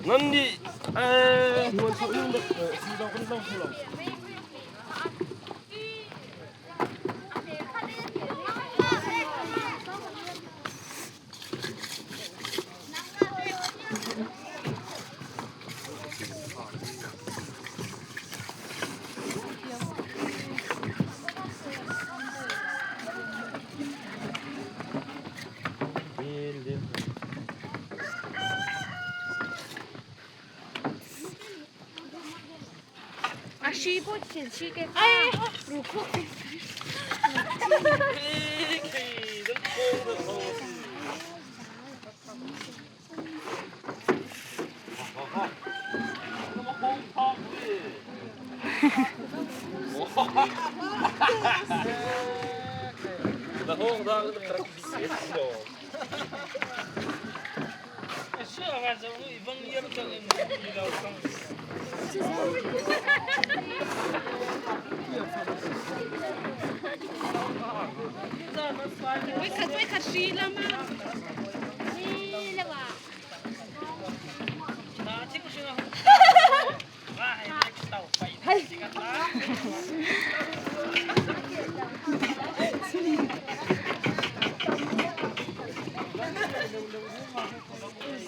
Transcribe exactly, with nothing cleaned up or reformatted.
Nandi, eh, A hri pawh thil hri ke kha. Ai. Rukhuk. Koi khat, koi khat hri lama. Hri lama. Hai.